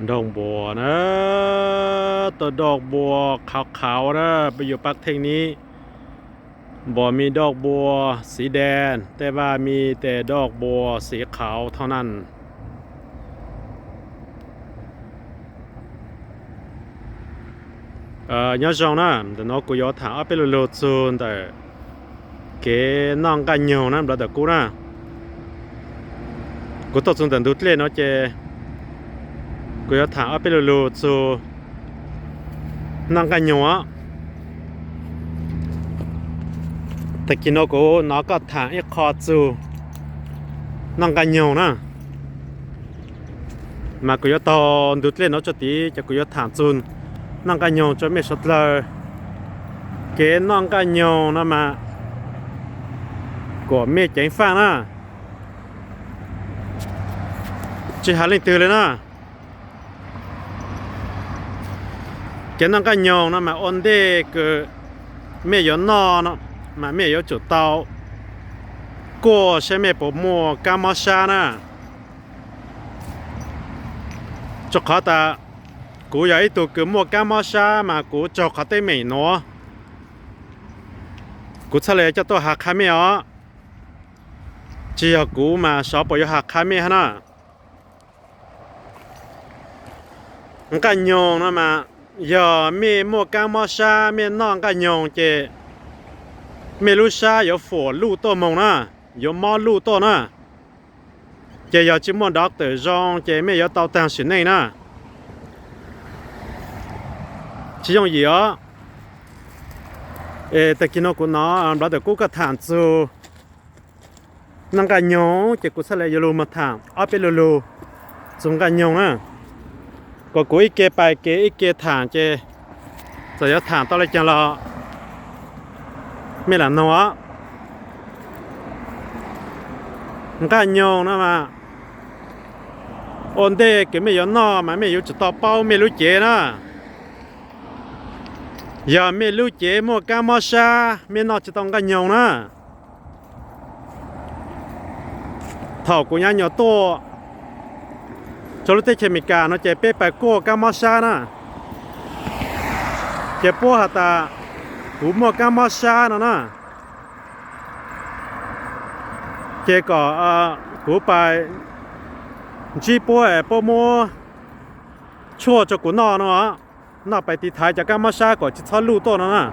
ดอกบัวนะ ตัวดอกบัวขาวๆนะ ไปอยู่ปากเท่งนี้ บ่มีดอกบัวสีแดง แต่ว่ามีแต่ดอกบัวสีขาวเท่านั้น Nyob zoo na, ntawm no kuv yuav tham ob peb lo lus txug ntawm kev noj nqaij nyoog na, nplawv ntawm kuv na. Kuv tuaj txug ntawm ntug dlej no ces kuv yuav tham ob peb lo lus txug noj nqaij nyoog os. Tag kis no kuv nov koj tham ib qho txug noj nqaij nyoog na. Mas kuv yuav taug ntug dlej no tso tid ces kuv yuav tham txug noj nqaij nyoog rua mej suav dlawg. Kev noj nqaij nyoog no mas kuas mej ceev faaj na, tsi has leej twg le na. Kev noj nqaij nyoog no mas ua ntej kws mej yuav noj no mas mej yuav tsum tau kuaj saib mej puas muaj kaab mob sab na. Rua qhov tas kuv yog ib tug kws muaj kaab mob sab mas kuv raug qhov teeb meem nuav, kuv txhaj le coj tuaj has qha mej os. Tsi yog kuv mas xyov puas yuav has qha mej hab na. Nqaij nyoog no mas yog mej muaj kaab mob sab mej noj nqaij nyoog ces mej lub sab yuav fuam luj tuaj moog na, yuav mob luj tuaj na. Ces yog tsi muaj doctor zoo ces mej yuav tau taag sim neej na. Tsi yooj yim os. Es tag kis no kuv nov nplawv ntawm kuv koj tham txug noj nqaij nyoog ces kuv txhaj le yuav lug moog tham ob peb lo lug txug nqaij nyoog na. Kuas kuv ib ke pais ke ib ke tham ces txawm yuav tham tau le caag los mej lam noog os. Nqaij nyoog no mas ua ntej kws mej yuav noj mas mej yuav tsum tau paub mej lub cev na. Yog mej lub cev muaj kaab mob sab mej noj tsi tau nqaij nyoog na. Thaum kuv nyab nyuas tuaj rua lub teb chaws Amelikas no ces peb pais kuaj kaab mob sab na. Ces puab has tas kuv muaj kaab mob sab no na. Ces kom kuv pais ntsib puab, puab muab tshuaj rua kuv noj no, noj pais tiv thaiv cov kaab mob sab kom tsi txhob luj tuaj no na.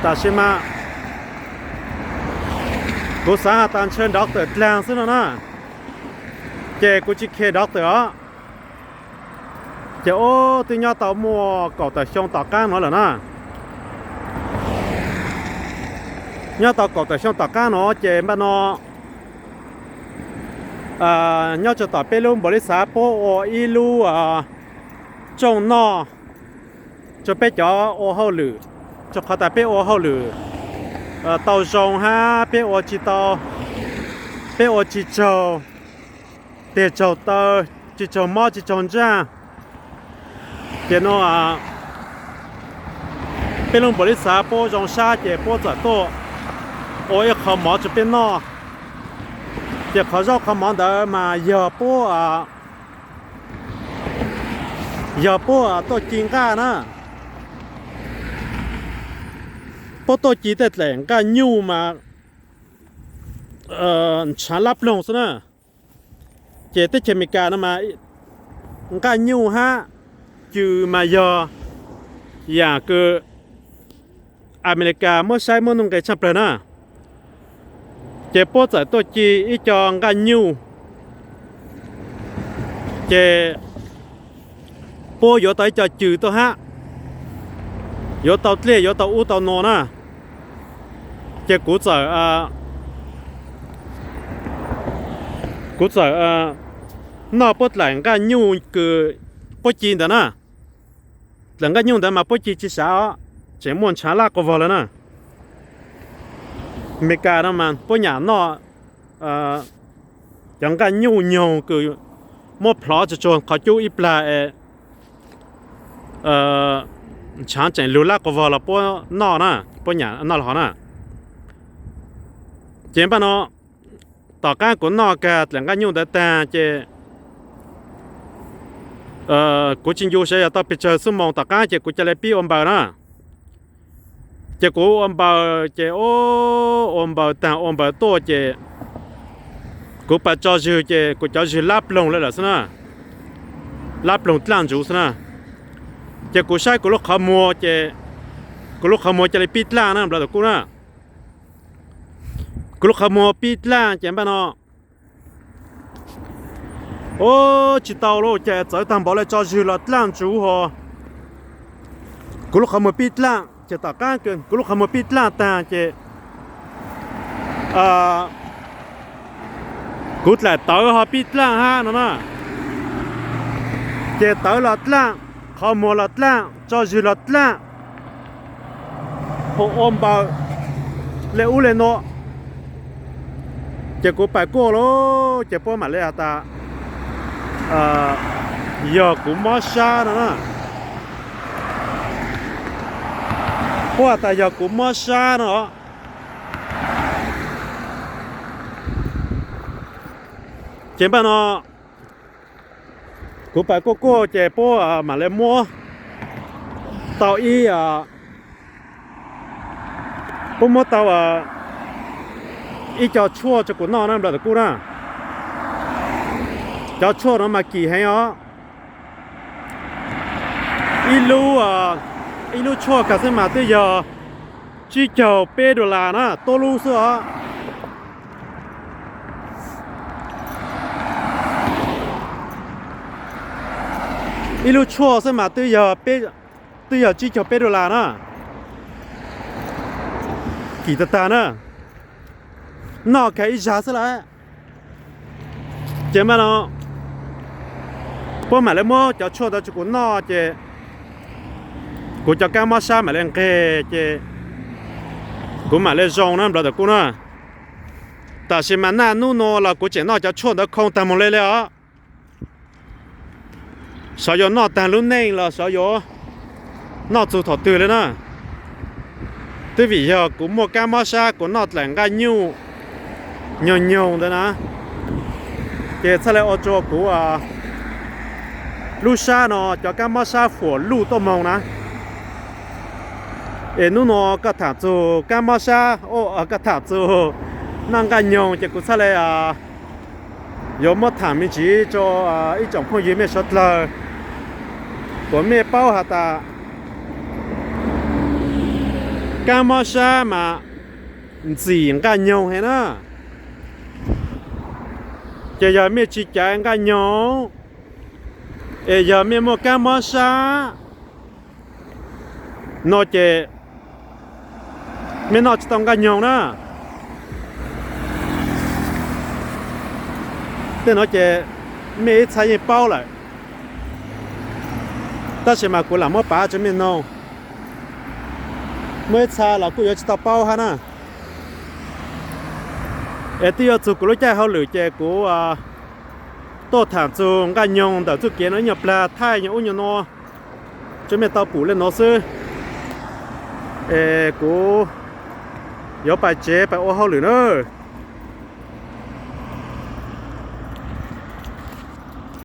Tam sis mas kuv xaav has tas ntshe doctor dlaag xwb no na, ces kuv tsi khe doctor os. Ces ub twb nyob tau muaj kaum tawm xyoo tom qaab nuav lawm na. Nyob tau kaum tawm xyoo tom qaab nuav ces npaj no nyob rua tom peb lub npaum li xav puab ua ib lub tsooj noj rua peb cov ua hauj lwm, rua qhov tas peb ua hauj lwm tau zoo hab peb ua tsi tau, peb ua tsi tsaug teg tsaug taw, tsi tsaug mob tsi tsaug ntsaaj. Ces no peb lub npaum li xav puab zoo sab ces puab txawm tuaj ua ib qho mov rua peb noj. Ces qhov zaub qhov mov ntawd mas yog puab, yog puab tuaj ci nqaj na. Puab tuaj ci tej dlaim nqaj nyuj mas ntshaav lab ploog xwb na. Ces teb chaws Amelikas no mas nqaj nyuj hab cw mas yog yaam kws Amelikas muab saib muab nuj nqes tshaaj plawg na. Ces puab txawm tuaj ci ib co nqaj nyuj, ces puab yuav tau ib co cw tuaj hab, yuav tau dlej yuav tau ub tau nuav na. Ces kuv txawm, kuv txawm noj puab dlaim nqaj nyuj kws puab ci ntawd na. Dlaim nqaj nyuj ntawd mas puab ci tsi sav os, tseem muaj ntshaav laj quas vog lawm na. Amelikas no mas puab nyam noj cov nqaj nyuj nyoog kws muab plhov tsuag tsuag qhov cub ib plag es ntshaav tseem lug laj quas vog los puab noj na, puab nyam noj lawm hov na. Ces npaj no tom qaab kuv noj kag dlaim nqaaj nyuj ntawd taag ces kuv tsi ncu sav yog tau pes tsawg xuab moos tom qaab ces kuv ca le pib ua npaws na. Ces kuv ua npaws ces ua npaws taag ua npaws tuaj ces kuv pais tso zwg ces kuv cov zwg lab ploog le lawm xwb na, lab ploog dlaaj ntsuv xwb na. Ces kuv saib kuv lub qhov muag ces kuv lub qhov muag ca le pib dlaaj na nplawv tuam kuj na. Kuv lub qhov muag pib dlaaj ces npaaj no, ua tsi tau lawm ces txawv taag npaum le tso zwg los dlaaj ntsuv ho. Kuv lub qhov muag pib dlaaj ces tom qaab kuv lub qhov muag pib dlaaj taag ces kuv dlaim tawv ho pib dlaaj hab no na. Ces tawv los dlaaj, qhov muag los dlaaj, tso zwg los dlaaj, ua npaws le ub le nuav. Ces kuv pais kuaj lawm ces puab mam le has tas yog kuv mob sab no na. Puab has tas yog kuv mob sab no. Ces npaaj no kuv pais kuaj kuaj ces puab mam le muab tau ib, puab muab tau ib co tshuaj rua kuv noj na nplawv tuam kuj na. Cov tshuaj no mas kim heev os. Ib lub, ib lub tshuaj kag xwb mas twb yog tsib caug peb dollar na tuab lub xwb os. Ib lub tshuaj xwb mas twb yog, twb yog tsib caug peb dollar na. Kim tag tag na. Noj kag ib zag xwb lawm. Ces npaaj no puab mam le muab cov tshuaj ntawd rua kuv noj ces kuv cov kaab mob sab mam le nqeg ces kuv mam le zoo na nplawv tuam kuj na. Tam sis mas naj nub nuav los kuv tseem noj cov tshuaj ntawd khoo taag moog le le os. Xyov yuav noj taag lub neej los xyov yuav noj txug thaum twg le na. Twb vim yog kuv muaj kaab mob sab kuv noj dlaim nqaaj nyuj nyoog nyoog ntawd na, ces txhaj le ua rua kuv lub sab no cov kaab mob sab fuam luj tuaj moog na. Es nub nuav koj thaam txug kaab mob sab, koj thaam txug noj nqaaj nyoog ces kuv txhaj le yuav muab thaam me ntsis rua ib tsoom phooj ywg mej suav dlawg, kuas mej paub has tas kaab mob sab mas ntxim nqaaj nyoog heev na. Ces yog mej tsis caiv nqaaj nyoog, es yog mej muaj kaab mob sab no ces mej noj tsis tau nqaaj nyoog na. Tej no ces mej ib txhia yeej paub lawm, tab sis mas kuv lam muab pav rua mej noog. Muaj ib txhia los kuj yuav tsis tau paub hab na. Es twb yuav txug kuv lub caij hauj lwm ces kuv tuaj thaam txug nqaaj nyoog ntawm txuj kev no ib nyuag plag thaij nyuag ub nyuag nuav rua mej tau pum le nuav xwb. Es kuv yuav pais tsev pais ua hauj lwm na.